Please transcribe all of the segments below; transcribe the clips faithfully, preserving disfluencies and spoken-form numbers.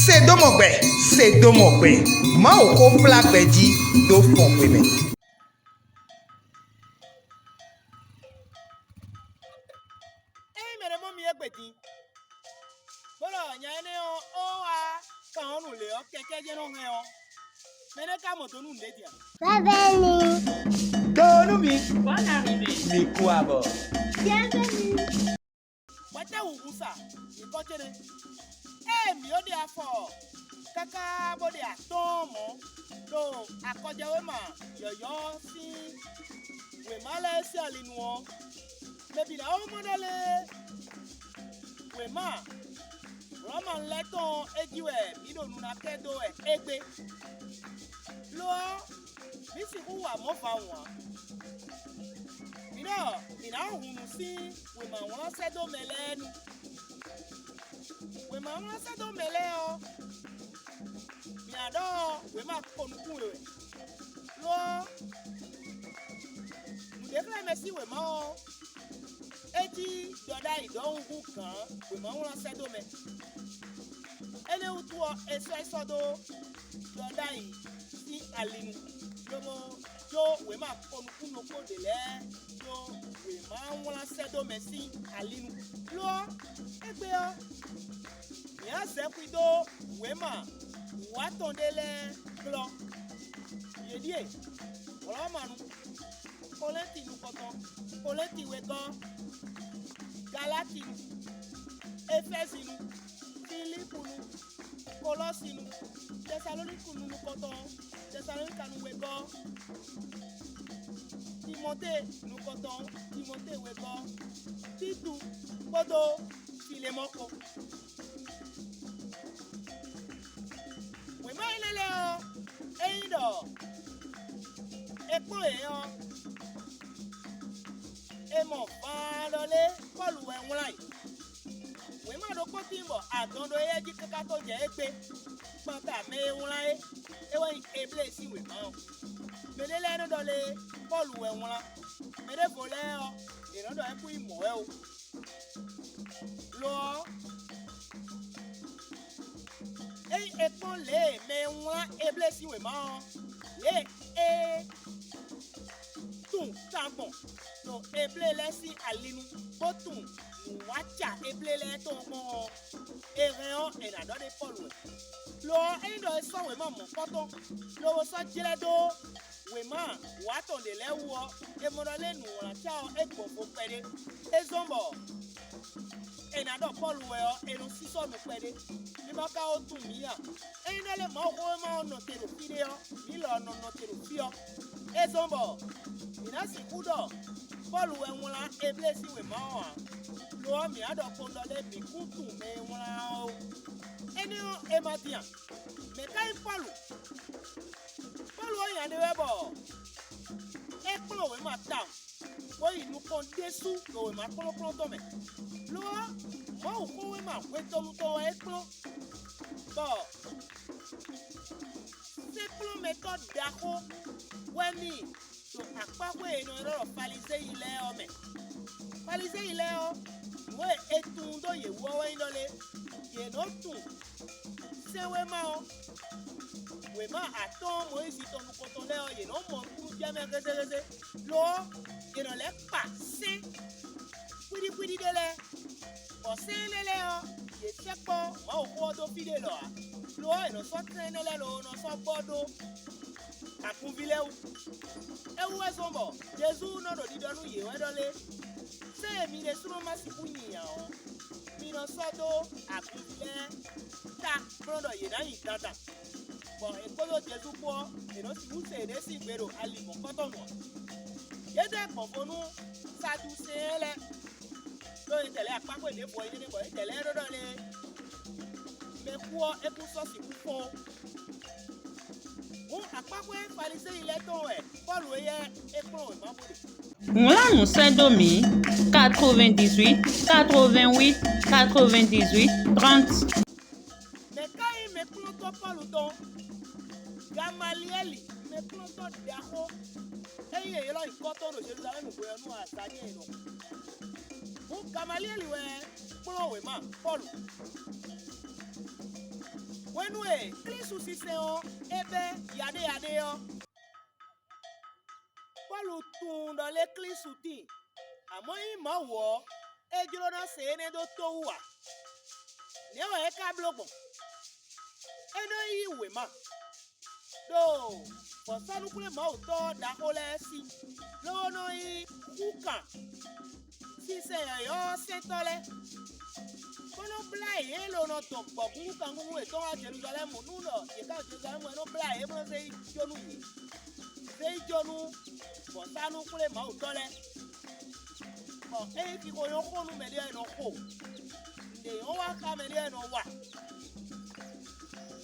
Se dó mɔ gbɛ, se dó mɔ gbɛ. Mawu xó kplá gbɛ jí dó fɔn xwe mɛ. Ényí mɛ ɖé mɔ mi égbé din, bó ɖɔ nya énɛ́ ɔ́, ó wá kan ɔ́ nǔ lě ɔ́, kɛkɛ́ jɛ́n nɔ hɛn ɔ́, mɛ énɛ́ ka mɔ do nú nǔɖé din a? Bɛ́bɛ́ ni. Dó nú mi. Bonne arrivée. Mi kú abɔ. Bienvenue. Hwɛtɛ́ wǔ hun sa nyǐkɔ ce nɛ́? Ée mǐ ó ɖe afɔ káká bó ɖe atɔ́ɔ́n mɔ̌ ɖo akɔjɛwéma yɔ̌yɔ́ sín wěma lɛ́ɛ sín ali nu ɔ́, mɛ bǐ ná wú mɔ ɖɔ lé wěma Hlɔ̌manu lɛ́ɛ tɔn ɔ́, é jí wɛ mǐ ɖo nu ná kɛ dó wɛ égbé. Lo ɔ́, mǐ sixú wa mɔ̌ vawun ǎ. Mǐ ɖɔ mǐ ná hun nǔ sín wěma wlán sɛ́ dó mɛ lɛ́ɛ nu. Wěma wlán sɛ́ dó mɛ lɛ́ɛ ɔ́, mǐ ná ɖɔ wěma ko nukún we wɛ. Lo ɔ́, nǔɖé xlɛ́ mɛ sín wěma ɔ́, é cí ɖɔ ɖ'ayǐ ɖɔhun hú gǎn wěma wlán sɛ́ dó mɛ. Énɛ́ wútu ɔ́, è sɔ́ ɛ sɔ́ dó ɖɔ ɖ'ayǐ sín ali nu, lobo jó wěma ko nukún ɖokpó ɖě lɛ́ɛ dó wěma wlán sɛ́ dó mɛ sín ali nu. Lo ɔ́, égbé ɔ́, mǐ á zɛ xwi dó wěma wǔ atɔn ɖé lɛ́ɛ glɔ́. Yě ɖíe: Hlɔ̌manu, Kolɛ́nti nukɔntɔn, Kolɛ́nti wegɔ́, Galatinu, Efɛ́zinu, Filípunu, Kolɔ́sinu, Tɛsalonikuunu nukɔntɔn, Tɛsalonikaanu wegɔ́, Timɔtée nukɔntɔn, Timɔtée wegɔ́, Títu kpódó Filemɔ́ɔ kpó. Wěma énɛ́ lɛ́ɛ ɔ́, ényí ɖɔ è kplɔ́n yě ɔ́, è mɔ vaan ɖɔ lé Pɔ́lu wɛ wlán yě. Wěma ɖokpó tíin bɔ adɔn ɖo éyɛ́ jí káká ko jɛ égbé, kpanta mɛ e wlán é, é wɛ nyí Eblée sín wěma ɔ́. Mɛɖé lɛ́ɛ nɔ ɖɔ lé Pɔ́lu wɛ wlán; mɛ ɖěvo lɛ́ɛ ɔ́, yě nɔ ɖɔ é kún nyí mɔ̌ wɛ ó. Lo ɔ́, ényí è kpɔ́n lě e mɛ e wlán Eblée sín wěma ɔ́, lě e é tunwun tawun gbɔn ɖo Eblée lɛ́ɛ sín ali nu, bó tunwun nǔwáca Eblée lɛ́ɛ tɔn gbɔn ɔ́, è hɛn ɔ́, è nǎ ɖɔ ɖ'é Pɔ́lu wɛ. Lo ɔ́, ényí ɖɔ è sɔ́ wěma mɔ̌kpɔ́tɔ́, lobo sɔ́ jlɛ́ dó wěma wǎ tɔn ɖě lɛ́ɛ wú ɔ́, è mɔ ɖɔ lé nǔwlánca ɔ́, é gbɔn vo kpɛɖé. É zɔ́n bɔ è nǎ ɖɔ Pɔ́lu wɛ ɔ́, è nɔ sísɔ́ nu kpɛɖé. Mi ma ka ó tunwun mǐ a? Ényí ɖɔ lé Mawuxówéma ɔ́ nɔ te ɖo fí ɖé ɔ́, mǐ lɔ ɔ́ nɔ nɔ te ɖo fí ɔ́. É zɔ́n bɔ mǐ ná sixú ɖɔ Pɔ́lu wɛ wlán Eblée sín wěma ɔ́ ǎ; lo ɔ́, mǐ á ɖɔ kpowun ɖɔ lé mǐ kún tunwun mɛ e wlán ɔ́ ó. Énɛ́ ɔ́, è ma din a? Mɛ̌ ka nyí Pɔ́lu? Pɔ́lu ɔ́ nya ɖé wɛ bɔ é kplɔ́n wěma tawun, bó yi nukɔn ɖésú ɖo wěma kplɔ́nkplɔ́n tɔn mɛ. Lo ɔ́, Mawuxówéma hwetɔnu tɔn wɛ é kplɔ́n, bɔ sɛ́nkplɔ́nmɛtɔ́ ɖaxó wɛ n'i ɖo akpáxwé e è nɔ ylɔ́ ɖɔ Faliséi lɛ́ɛ ɔ́ mɛ. Faliséi lɛ́ɛ ɔ́, nǔ e è tunwun dó yě wú ɔ́ wɛ nyí ɖɔ lé: yě nɔ́ tunwun sɛ́nwéma ɔ́, wěma atɔ́ɔ́n Mɔyízi tɔn nukɔntɔn lɛ́ɛ ɔ́, yě nɔ́ mɔ nukúnnú jɛ mɛ hézéhézé; lo ɔ́, yě nɔ lɛ́ kpa sɛ́n xwíɖíxwíɖí ɖé lɛ́ɛ, bɔ sɛ́n énɛ́ lɛ́ɛ ɔ́, yě sɛkpɔ́ Mawuxó ɔ́ dó fí ɖé lɔ ǎ; lo ɔ́, è nɔ sɔ́ sɛ́n énɛ́ lɛ́ɛ lobo nɔ sɔ́ gbɔ ɖó agunví lɛ́ɛ wú. É wú wɛ zɔ́n bɔ Jezu nɔ ɖo ɖiɖɔ nú yě wɛ ɖɔ lé: Sɛ́n e mi ɖésúnɔ ma sixú nyi ǎ ɔ́, mi nɔ sɔ́ dó agunví lɛ́ɛ ta kplɔ́n ɖɔ yě ná nyi dandan, bɔ è kpódó Jezu kpó ɔ́, è nɔ sixú se yěɖée sín gbe ɖo ali mɔ̌kɔtɔn nu ǎ. Yě dó gbɔn vo nú Saduseɛn lɛ́ɛ, ɖó yětɛn lɛ́ɛ akpákpé ɖěvo ɔ́ nyí énɛ́ bɔ yětɛn lɛ́ɛ ɖó ɖɔ lé mɛkú ɔ́, é kún sɔ́ sixú fɔ́n ó. Hǔn akpákpé Faliséi lɛ́ɛ tɔn wɛ Pɔ́lu éyɛ́ é kplɔ́n wěma bó ɖe. Wlán nǔ sɛ́ dó mǐ: quatre-vingt-dix-huit, quatre-vingt-huit, quatre-vingt-dix-huit, trente. Mɛ̌ ka nyí mɛkplɔ́ntɔ́ Pɔ́lu tɔn? Gamaliɛ́li, mɛkplɔ́ntɔ́ ɖaxó, ényí è ylɔ́ nyǐkɔ tɔn ɖo Jeluzalɛ́mu hwe ɔ́ nú azǎn jɛ́n è nɔ. Hǔn Gamaliɛ́li wɛ kplɔ́n wěma Pɔ́lu. Hwenu e Klísu sinsɛn ɔ́ é bɛ́ yaɖéyaɖé ɔ́, Pɔ́lu tunwun ɖɔ lé Klísu tíin; amɔ̌ nyí Mawu ɔ́, é jló ná se énɛ́ dó tó wú ǎ. Nɛ̌ wɛ é ka bló gbɔn? É nɔ́ yí wěma ɖo vɔ̌sánú-xwlémawutɔ́ ɖaxó lɛ́ɛ sí, lobo nɔ yí xú kan sinsɛn yɔ̌yɔ́ ɔ́ sɛntɔ́ lɛ́ɛ, bó nɔ́ blá yě e lǒ nɔ dɔn gbɔ̌gúngúkangúngún yětɔn wá Jeluzalɛ́mu nú ɖɔ yě ká ɖo Jeluzalɛ́mu wɛ é nɔ́ blá yě bó nɔ́ zé yi jó nú yě, zé yi jó nú vɔ̌sánú-xwlémawutɔ́ lɛ́ɛ, bɔ é nyí xixo nyɔ́ xo nú mɛɖé wɛ è nɔ xo, nǔɖé nyɔ́ wa xá mɛɖé wɛ è nɔ wa.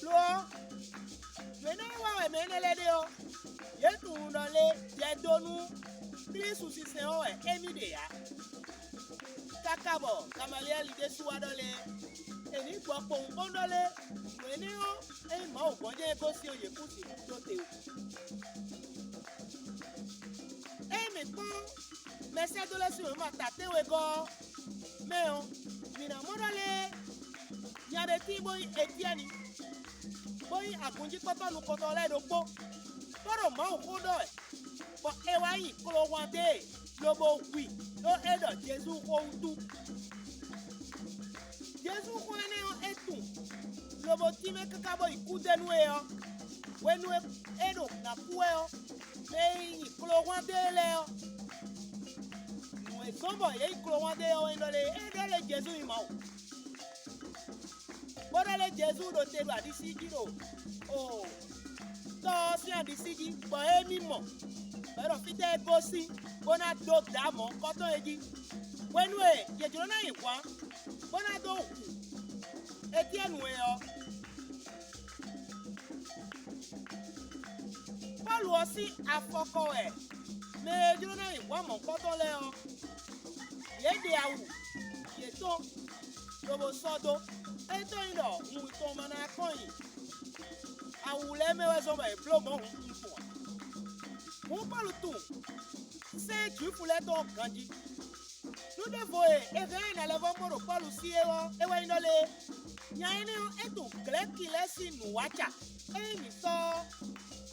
Lo ɔ́, nǔ énɛ́ e wa wɛ mɛ énɛ́ lɛ́ɛ ɖe ɔ́, yě tunwun ɖɔ lé jɛ dó nú Klísu sinsɛn ɔ́ wɛ émí ɖe ǎ. Káká bɔ Gamaliyɛ́li ɖésú wá ɖɔ lé, è nǐ gbɔ kpowun bó ɖɔ lé, nǔ énɛ́ ɔ́, ényí Mawu gɔ́n jɛ́n é gosín ɔ́, yě kún sixú dó te ó. Ényí mǐ kpɔ́n mɛsɛ́dó lɛ́ɛ sín wěma ta tɛ́nwegɔ́ ɔ́ mɛ ɔ́, mǐ ná mɔ ɖɔ lé nya ɖé tíin bó nyí Etyɛ́ni, bó nyí agunjíkpɔ́tɔ́ nukɔntɔn lɛ́ɛ ɖokpó, bó ɖo Mawu xó ɖɔ wɛ, bɔ è wá nyi klohwandé e lobo hu i ɖó é ɖɔ Jezu xó wútu. Jezu xó énɛ́ ɔ́, é tunwun, lobo tínmɛ káká bó yi kúdɛ́ nú é ɔ́, hwenu e é ɖo nǎ kú wɛ ɔ́, mɛ e nyi klohwandé lɛ́ɛ ɔ́, nǔ e zɔ́n bɔ yě nyi klohwandé ɔ́ wɛ nyí ɖɔ lé é ɖɔ lé Jezu nyí Mawu. Bó ɖɔ lé Jezu ɖo te ɖo aɖisí jí ɖo o tɔ́ ɔ́ sín aɖisí jí, bɔ émí mɔ, bɔ é ɖɔ fítɛ́ é gosín, bó ná dó dǎ mɔ̌hunkɔtɔn é jí. Hwenu e yě jló ná yi hwǎn, bó ná dó hu Etyɛ́nu é ɔ́, Pɔ́lu ɔ́ sín afɔkɔ wɛ mɛ e jló ná yi hwǎn mɔ̌hunkɔtɔn lɛ́ɛ ɔ́, yě ɖe awu yětɔn lobo sɔ́ dó. É tɔ́ nyí ɖɔ hun tɔn ma ná kɔn nyi awu lɛ́ɛ mɛ wɛ zɔ́n bɔ è bló mɔ̌ hun tɔn ǎ. Hǔn Pɔ́lu tunwun sɛ́n Jwifu lɛ́ɛ tɔn ganjí. Nǔ ɖěvo e è hɛn ɔ́ è nǎ lɛ́ vɔ́ mɔ ɖo Pɔ́lu sí é ɔ́, é wɛ nyí ɖɔ lé: nya énɛ́ ɔ́, é tunwun Glɛ̌ki lɛ́ɛ sín nǔwáca. Ényí mǐ sɔ́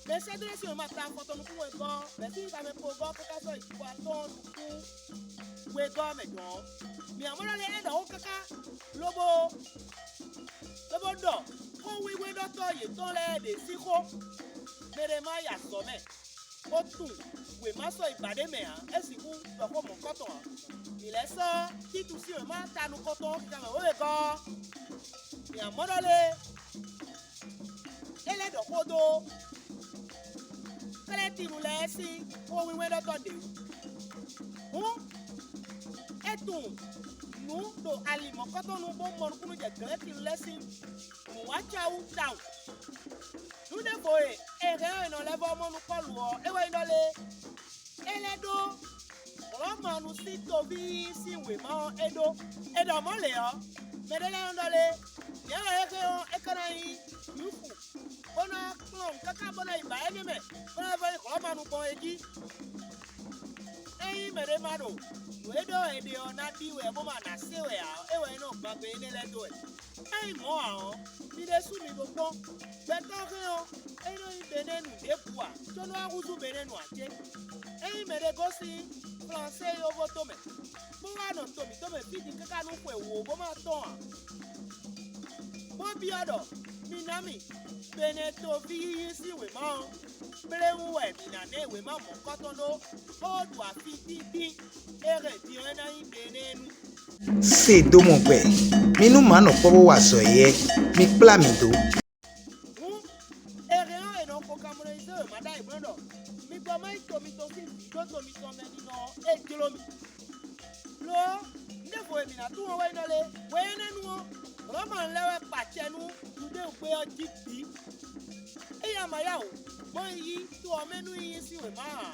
mɛsɛ́dó lɛ́ɛ sín wěma ta afɔtɔn nukún wegɔ́, bɛ̌ sín xamɛ kpogɔ́ káká sɔ́ yi kpo atɔ́ɔ́n nukún wegɔ́ mɛ dɔ̌n ɔ́, mǐ ǎ mɔ ɖɔ lé é ɖɔ xó káká lobo lobo ɖɔ xó wínwénɖɔtɔ́ yětɔn lɛ́ɛ ɖě sín xó. Mɛ ɖé ma yi azɔ̌ mɛ, bó tunwun wěma sɔ́ yi ba ɖé mɛ ǎ; é sixú ɖɔ xó mɔ̌kɔtɔn ǎ. Mǐ lɛ́ sɔ́ Títu sín wěma ta nukɔntɔn ɔ́ xixamɛ wěwegɔ́ ɔ́, mǐ ǎ mɔ ɖɔ lé é lɛ́ ɖɔ xó dó Klɛ́tinu lɛ́ɛ sín xó wínwénɖɔtɔ́ ɖě wú. Hǔn é tunwun nǔ ɖo ali mɔ̌kɔtɔn nu bó mɔ nukúnnú jɛ Glɛ̌kinu lɛ́ɛ sín nǔwáca wú tawun. Nǔ ɖěvo e è hɛn ɔ́ è nɔ lɛ́ vɔ́ mɔ nú Pɔ́lu ɔ́, é wɛ nyí ɖɔ lé: é lɛ́ ɖó Hlɔ̌manu sín toví sín wěma ɔ́ é ɖó. È ɖɔ mɔ̌ lě ɔ́, mɛɖé lɛ́ɛ nɔ ɖɔ lé: nyɛ̌ wɛ é hɛn ɔ́, é ka ná nyí Jwifu, bó ná kplɔ́n nǔ káká bó ná yi ba énɛ́ mɛ, bó ná vɔ́ nyí Hlɔ̌manu gbɔn é jí. Ényí mɛɖé ma ɖo nǔ e ɖɔ è ɖe ɔ́ ná ɖi wɛ bó ma ná se wɛ ǎ, é wɛ é nɔ gbangbe énɛ́ lɛ́ɛ dó wɛ. Ényí mɔ̌ ǎ ɔ́, mi ɖésú mi bo kpɔ́n. Gbɛtɔ́ hɛn ɔ́, é nɔ nyí Benɛ́nu ɖěbǔ ǎ, có nɔ wá húzú Benɛ́nu ǎ cé? Ényí mɛɖé gosín Flansée yovó tomɛ, bó wá nɔ to mǐtɔn mɛ fí din káká nú xwe wǒ bó ma tɔ́n ǎ, bó byɔ́ ɖɔ mi ná mì Benɛ́ toví yíyí sín wěma ɔ́, bléwún wɛ mǐ ná ná ɛ wěma mɔ̌kɔtɔn ɖó, bó ɖu afi díndín e hɛn din ɔ́ é ná nyí Benɛ́nu. Se dó mɔ gbɛ, mi nú mǎ nɔ kpɔ́ bó wa azɔ̌ éyɛ́, mi kplá mǐ dó. Hǔn, è hɛn ɔ́, è nɔ xo kanmlɔ́yízé wěma ɖ'ayǐ bó nɔ́ ɖɔ: Mi gbɔ má nyí to mitɔn sín vǐ ɖó to mitɔn mɛ ninɔ ɔ́, é jló mì. Lo ɔ́, nǔ ɖěvo e mǐ ná tunwun ɔ́ wɛ nyí ɖɔ lé: hwe énɛ́ nu ɔ́, Hlɔ̌manu lɛ́ɛ wɛ kpa acɛ nú Judéegbé ɔ́ jí bǐ. Éyɛ́ a ma yá wǔ, bó yi yí to ɔ́ mɛ nú yíyí sín wěma ǎ,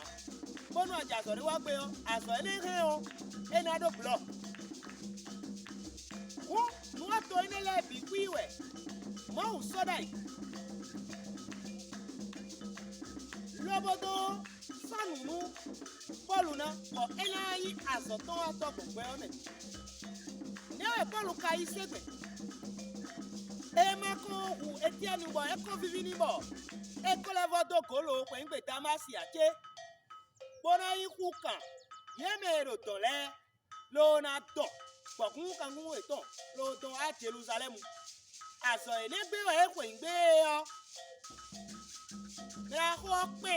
bónú a jɛ azɔ̌ ɖé wa gbé ɔ́, azɔ̌ énɛ́ hɛn ɔ́, é ná ɖó blɔ̌. Hǔn, nǔwatɔ́ énɛ́ lɛ́ɛ bǐ xwíí wɛ Mawu sɔ́ ɖ'ayǐ, lobo dó sɔ́ nǔ nú Pɔ́lu ná, bɔ é ná nyí azɔ̌tɔ́watɔ́ gbɔn gbɛ ɔ́ mɛ. Nɛ̌ wɛ Pɔ́lu ka yí se gbɛn? É ma kɔn hu Etyɛ́nu bɔ é kɔn víví n'i bɔ é ko lɛ́ vɔ́ dó gǒ lo xweyǐgbe Damási ǎ cé, bó ná yi xú kan yě mɛ e ɖo dɔ̌n lɛ́ɛ, lo ná dɔn gbɔ̌kún kanklún yětɔn, lo dɔn wá Jeluzalɛ́mu. Azɔ̌ énɛ́ gbe wɛ é xweyǐgbe é ɔ́, mɛ e xó ɔ́ kpé,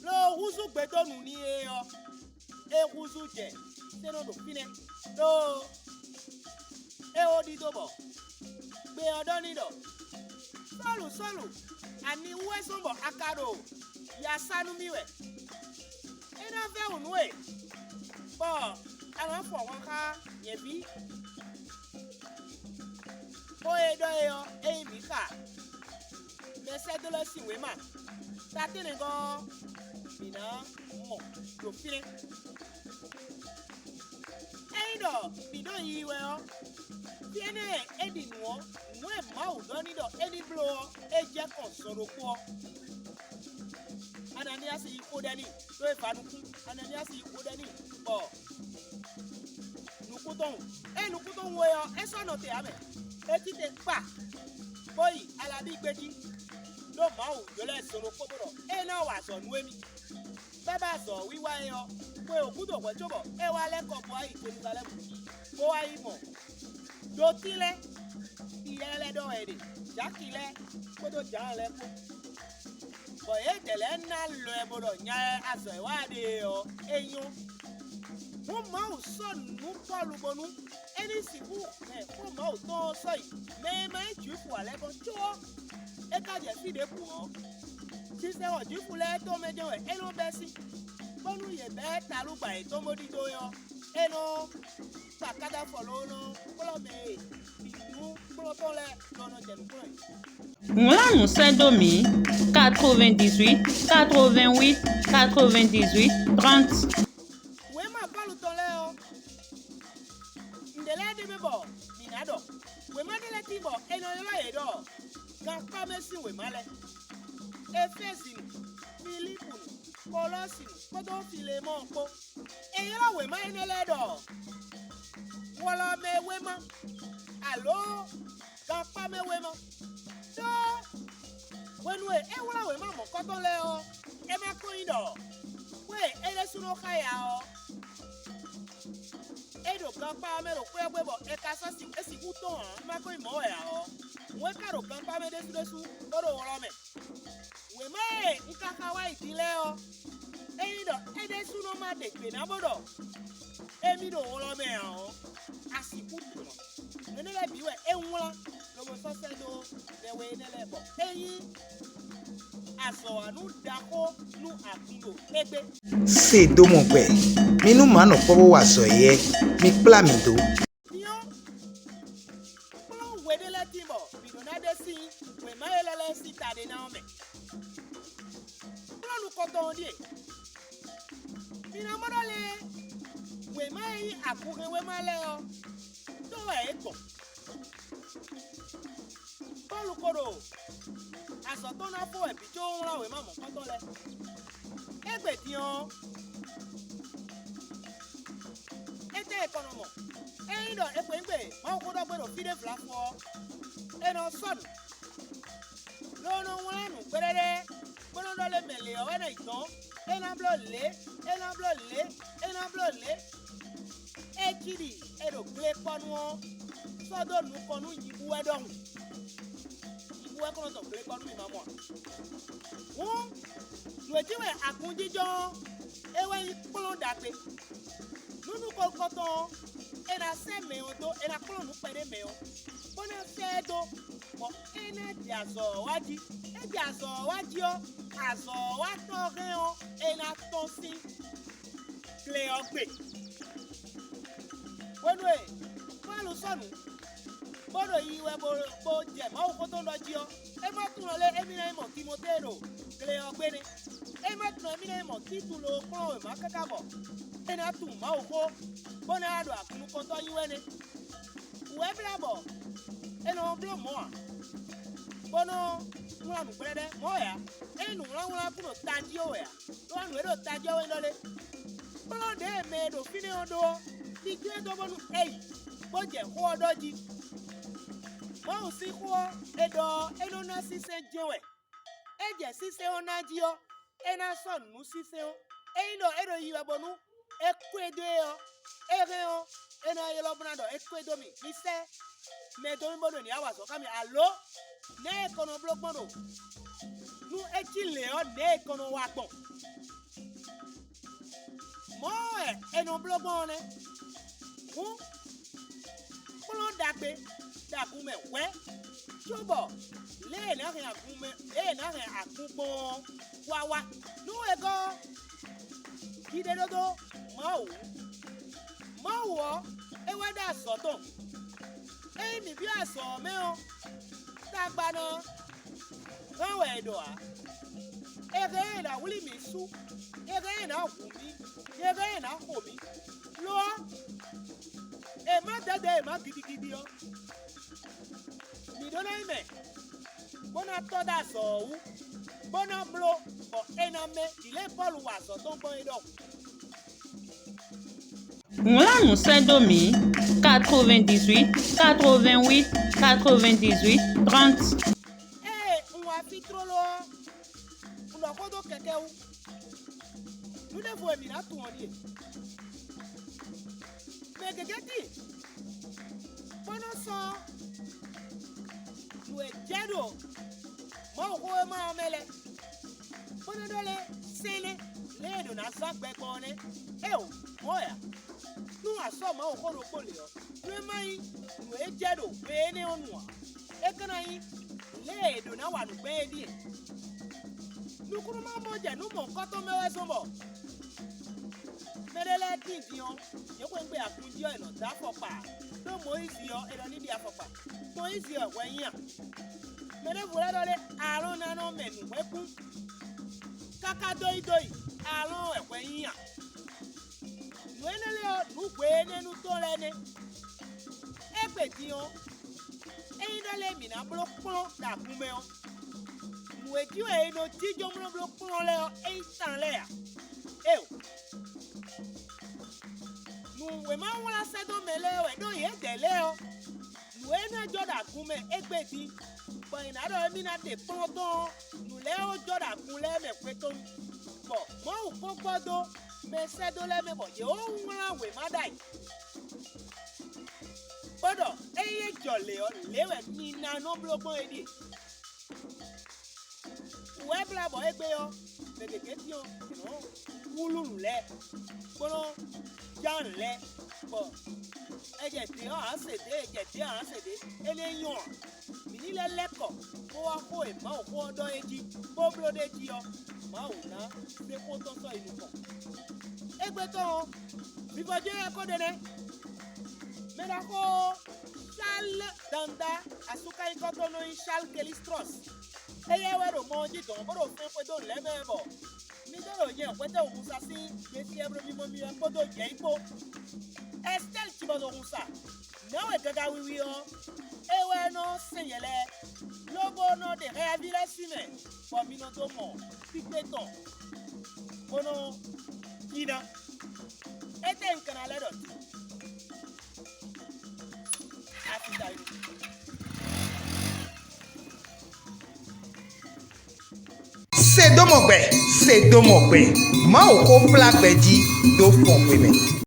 lo húzú gbe dó nǔ n'i é ɔ́, é húzú jɛ sɛ́nɔ ɖo fínɛ́, ɖó é wó ɖidó bɔ gbe ɔ́ ɖɔ n'i ɖɔ: Sɔ́lu, Sɔ́lu, ani wú wɛ zɔ́n bɔ a ka ɖo ya sá nú mì wɛ? É ná vɛ́ wǔ nú we, bɔ a nǎ fɔ hɔn xá nyɛ̌ví. Xó e ɖɔ é ɔ́, é nyí mǐ xa mɛsɛ́dó lɛ́ɛ sín wěma. Tatɛ́nnɛgɔ́ ɔ́, mǐ ná mɔ ɖo fínɛ́. Ényí ɖɔ mǐ ɖo yiyi wɛ ɔ́, fí énɛ́ e é ɖi nǔ ɔ́, nǔ e Mawu ɖɔ n'i ɖɔ é ní bló ɔ́, é jɛ kɔn zɔn ɖokpó ɔ́. Ananiyási yi xo ɖɛ n'i, ɖó é va nukún. Ananiyási yi xo ɖɛ n'i, bɔ nukún tɔn wu. Ée nukún tɔn wu é ɔ́, é sɔ́ nɔ te ǎ mɛ. É cí te kpa, bó yi Alabíi gbé jí, ɖó Mawu ylɔ́ ɛ zɔn ɖokpó bó ɖɔ é ná wa azɔ̌ nú émí. Bábá azɔ̌ wiwa é ɔ́, xwe wǒ gúdo hwɛ̌ cóbɔ é wá lɛ́ kɔ bó wá yi Jeluzalɛ́mu, bó wá yi mɔ dotín lɛ́ɛ, Iyɛ́ lɛ́ɛ ɖɔ wɛ è ɖe, Jaki lɛ́ɛ kpódó Jǎan lɛ́ɛ kpó, bɔ yědɛɛ lɛ́ɛ ná lɔ ɛ bó ɖɔ nya e azɔ̌ e wa ɖe é ɔ́, é nyɔ́. Hǔn Mawu sɔ́ nǔ nú Pɔ́lu bónú é ní sixú hɛn xó Mawu tɔn ɔ́ sɔ́ yi mɛ e ma nyí Jwifu ǎ lɛ́ɛ gɔ́n có ɔ́, é ka jɛ fí ɖěbǔ ɔ́, sinsɛnxɔ Jwifu lɛ́ɛ tɔn mɛ jɛ́n wɛ é nɔ bɛ́ sín, bónú yě bɛ́ talúgba yětɔn bó ɖidó é ɔ́, é nɔ kpa kádáfɔlónɔ kplɔ́ mɛ e bǐ nú kplɔ́ntɔ́ lɛ́ɛ nɔ nɔ jɛ nǔ kplɔ́n ɛ. Wlán nǔ sɛ́ dó mǐ: quatre-vingt-dix-huit, quatre-vingt-huit, quatre-vingt-dix-huit, trente. Wěma Pɔ́lu tɔn lɛ́ɛ ɔ́, nǔɖé lɛ́ɛ ɖ'é mɛ bɔ mǐ ná ɖɔ. Wěma ɖé lɛ́ɛ tíin bɔ è nɔ ylɔ́ yě ɖɔ gankpá mɛ sín wěma lɛ́ɛ: Efézinu, Filípunu, Kolɔ́sinu kpódó Filemɔ́ɔ kpó. È ylɔ́ wěma énɛ́ lɛ́ɛ ɖɔ wlɔmɛwéma, alǒ gankpá mɛ wéma. Đó hwenu e é wlá wěma mɔ̌kɔtɔn lɛ́ɛ ɔ́, é ma ko nyí ɖɔ xwé e é ɖésúnɔ xa ya ɔ́, é ɖo gankpá ɔ́ mɛ ɖo xwé ɔ́ gbe bɔ è ka sɔ́ sin é sixú tɔ́n ǎ, é ma ko nyí mɔ̌ wɛ ǎ ɔ́, hǔn é ka ɖo gankpá mɛ ɖésú ɖésú bó ɖo wlɔ́ mɛ. Wěma e un ka xa wá yi din lɛ́ɛ ɔ́, ényí ɖɔ é ɖésúnɔ ma ɖe gbě ná bó ɖɔ émí ɖo wlɔ́ mɛ ǎ ɔ́, a sixú tunwun. Nǔ énɛ́ lɛ́ɛ bǐ wɛ é wlán lobo sɔ́ sɛ́ dó mɛ we énɛ́ lɛ́ɛ bɔ é nyí azɔ̌wanú ɖaxó nú agun ɖo égbé. Se dó mɔ gbɛ, mi nú mǎ nɔ kpɔ́ bó wa azɔ̌ éyɛ́, mi kplá mì dó. Din ɔ́, kplɔ́n we ɖé lɛ́ɛ tíin bɔ mǐ ɖó ná ɖe sín wěma élɔ́ lɛ́ɛ sín ta ɖé ná ɔ́ mɛ. Kplɔ́n nukɔntɔn ɔ́ ɖíe: mi ná mɔ ɖɔ lé wěma e nyí agunhɛnwéma lɛ́ɛ ɔ́, tó wɛ é gbɔn. Pɔ́lu ko ɖo azɔ̌ tɔn ná fó wɛ bǐ có wlán wěma mɔ̌kɔtɔn lɛ́ɛ. Égbé din ɔ́, étɛ́ è kɔ nɔ mɔ? Ényí ɖɔ è xweyǐgbe Mawuxó ɖɔ gbe ɖo fí ɖé vlafɔ ɔ́, è nɔ sɔ́ nǔ, lo nɔ wlán nǔ gbɛɖɛɖɛ, bó nɔ ɖɔ lé mɛ lě ɔ́ wɛ nɔ yi dɔ̌n, é ná bló lě, é ná bló lě, é ná bló lě. É cí ɖi è ɖo gle kpɔ́ nu ɔ́, sɔ́ dó nukɔn nú nyibú wɛ ɖɔhun. Nyibú wɛ kɔn nɔ tɔn gle kpɔ́ nú mì ma mɔ a? Hǔn, nǔ e jí wɛ agunjínjɔ́n ɔ́, é wɛ nyí kplɔ́n ɖagbe. Nú nukɔn nukɔntɔn ɔ́, è nǎ sɛ́ mɛ ɔ́ dó, è nǎ kplɔ́n nǔ kpɛɖé mɛ ɔ́, bó ná sɛ́ ɛ dó, bɔ é ná jɛ azɔ̌ ɔ́ wá jí. É jɛ azɔ̌ ɔ́ wá jí ɔ́, azɔ̌ ɔ́ wá tɔ́ hɛn ɔ́, è nǎ tɔ́n sín gle ɔ́ gbe. Hwenu e Pɔ́lu sɔ́ nǔ, bó ɖo yiyi wɛ bó bó jɛ Mawuxó tɔn ɖɔ jí ɔ́, é ma tunwun lé émí ná yi mɔ Timɔtée ɖo gle ɔ́ gbe nɛ́. É ma tunwun émí ná yi mɔ Títu loo kplɔ́n wěma káká bɔ é ná tunwun Mawuxó, bó ná wá ɖo agun nukɔntɔ́ nyi wɛ nɛ́. Wǔ wɛ blá bɔ è nɔ bló mɔ̌ ǎ, bó nɔ́ wlán nǔgbɛ́ɖɛ́ mɔ̌ wɛ ǎ. Ényí nǔwlánwlán kún ɖo tají ó wɛ ǎ, ɖó nǔ e ɖo tají ɔ́ wɛ ɖɔ lé? Kplɔ́n ɖěe mɛ e ɖo fínɛ́ ɔ́ ɖó ɔ́, titú e dó bónú é yi, bó jɛ xó ɔ́ ɖɔ jí. Mawu sín xó ɔ́, è ɖɔ ɔ́, é nɔ ná sínsɛ́n jɛ́n wɛ. É jɛ sínsɛ́n ɔ́ ná jí ɔ́, é ná sɔ́ nǔ sínsɛ́n ɔ́. Ényí ɖɔ é ɖo yi wɛ bónú é kwédó e ɔ́, é hɛn ɔ́, é ná ylɔ́ bó ná ɖɔ é kwédó mì. Mi sɛ́ mɛ dó mì bó ɖo nǐ wa azɔ̌ xá mì, alo nɛ̌ è kɔ nɔ bló gbɔn ɖo nú é cí lě ɔ́, nɛ̌ è kɔ nɔ wa gbɔn? Mɔ̌ wɛ è nɔ bló gbɔn ɔ́ nɛ́. Hǔn, kplɔ́n ɖagbe ɖo agun mɛ hwɛ̌, cóbɔ lě e è nǎ hɛn agun mɛ, lě e è nǎ hɛn agun gbɔn ɔ́ wá wá. Nú è gɔ́ ɔ́, yi ɖe ɖó dó Mawu wú. Mawu ɔ́, é wɛ ɖó azɔ̌ tɔn. Ényí mǐ byɔ́ azɔ̌ ɔ́ mɛ ɔ́, tagba ná hán wɛ è ɖɔ ǎ. È hɛn ɛ ná wlí mǐ sú, è hɛn ɛ ná hu mì, è hɛn ɛ ná xo mǐ. Lo ɔ́, è má dɛ̌dɛ̌ è má gidigidi ɔ́, mǐ ɖó ná nyí mɛ, bó ná tɔ́ ɖó azɔ̌ ɔ́ wú, bó ná bló bɔ è nǎ mɛ vǐ lɛ́ɛ Pɔ́lu wa azɔ̌ tɔn gbɔn é ɖɔhun. Wlán nǔ sɛ́ dó mǐ: quatre-vingt-dix-huit, quatre-vingt-huit, quatre-vingt-dix-huit, trente. Ée un wá fí tlóló ɔ́, un ɖɔ xó dó kɛkɛ́ wú. Nǔ ɖěvo e mǐ ná tunwun ɔ́ ɖíe: mɛ gěgé tíin, bó nɔ́ sɔ́ nǔ e jɛ ɖo Mawuxówéma ɔ́ mɛ lɛ́ɛ, bó nɔ́ ɖɔ lɛ́ sɛ́n nɛ́ lě e è ɖǒ ná zán gbɛ gbɔn ɔ́ nɛ́. Éeǒ, mɔ̌ wɛ ǎ. Nú a sɔ́ Mawuxó ɖokpó lě ɔ́, nú é má nyí nǔ e jɛ ɖo hwe énɛ́ ɔ́ nu ǎ, é ka ná nyí lě e è ɖǒ ná wa nǔ gbɛn é ɖíe. Nukúnnú ma mɔ jɛ nǔ mɔ̌hunkɔtɔn mɛ wɛ zɔ́n bɔ mɛ ɖé lɛ́ɛ tíin din ɔ́, yě xweyǐgbe agun jí ɔ́, è nɔ dó afɔkpa, ɖó Mɔyízi ɔ́, è nɔ ní ɖi afɔkpa. Mɔyízi wɛ hwɛ nyí a? Mɛ ɖěvo lɛ́ɛ ɖɔ lé Aalɔ́ɔn ná nɔ mɛ nǔhwɛ́nkún káká dó yi dó yi, Aalɔ́ɔn wɛ hwɛ nyí a? Nǔ énɛ́ lɛ́ɛ ɔ́, nǔ hwe énɛ́ nu tɔn lɛ́ɛ nɛ́. Égbé din ɔ́, ényí ɖɔ lɛ́ɛ mǐ ná bló kplɔ́n ɖo agun mɛ ɔ́, nǔ e jí wɛ è nɔ jínjɔ́n bló bló kplɔ́n lɛ́ɛ ɔ́, é nyí tan lɛ́ɛ ǎ. Éeǒ, nǔ wěma wlán sɛ́ dó mɛ lɛ́ɛ wɛ ɖó yědɛɛ lɛ́ɛ ɔ́, nǔ e ná jɔ ɖo agun mɛ égbé din, bɔ è nǎ ɖɔ émí ná ɖe kplɔ́n tɔn ɔ́, nǔ lɛ́ɛ ó jɔ ɖo agun lɛ́ɛ mɛ hwetɔ́nu, bɔ Mawu kpɔ́n gbɔ dó mɛ sɛ́dó lɛ́ɛ mɛ bɔ yě ó wlán wěma ɖ'ayǐ, bó ɖɔ ényí é jɔ lě ɔ́, lě wɛ mi ná nɔ bló gbɔn é ɖíe. Wǔ wɛ blá bɔ égbé ɔ́, mɛ gěgé tín ɔ́, yě nɔ wlú nǔ lɛ́ɛ, bó nɔ já nǔ lɛ́ɛ, bɔ è jɛ dě ɔ́ ǎ se dě, è jɛ dě ɔ́ ǎ se dě, énɛ́ nyɔ́ ǎ. Mǐ ní lɛ́ lɛ́ kɔ bó wá xó e Mawuxó ɔ́ ɖɔ é jí, bó bló ɖ'é jí ɔ́, Mawu ná zé xó tɔn sɔ́ yi nukɔn. Égbé tɔn ɔ́, vivɔjɛ́n wɛ ko ɖe nɛ́. Mɛ ɖaxó Charles Danda, asúkanyíkɔtɔ́ nɔ nyí Charles Kelistrɔ́s. Éyɛ́ wɛ ɖo mɔ ɔ́ jí dɔ̌n bó ɖo fɛn xwedó nǔ lɛ́ɛ mɛ wɛ bɔ mí ɖó ɖo nyɛ hwɛtɛ́wǔ hun sa sín gbefyɛ́bló mímɔ́ mì wɛ kpódó jɛ̌yi kpó. Ɛstɛ́li cibɔzɔhun sa, nɛ̌ wɛ gaga wiwi ɔ́, é wɛ nɔ sɛn yɛ lɛ́ɛ, lobo nɔ ɖe hɛyáví lɛ́ɛ sín mɛ, bɔ mi nɔ dó mɔ kpíkpé tɔn, bó nɔ jí ná. Étɛ́ un ka ná lɛ́ ɖɔ din? Asi ta yi. Se dó mɔ gbɛ, se dó mɔ gbɛ. Mawu xó kplá gbɛ jí dó fɔn xwe mɛ.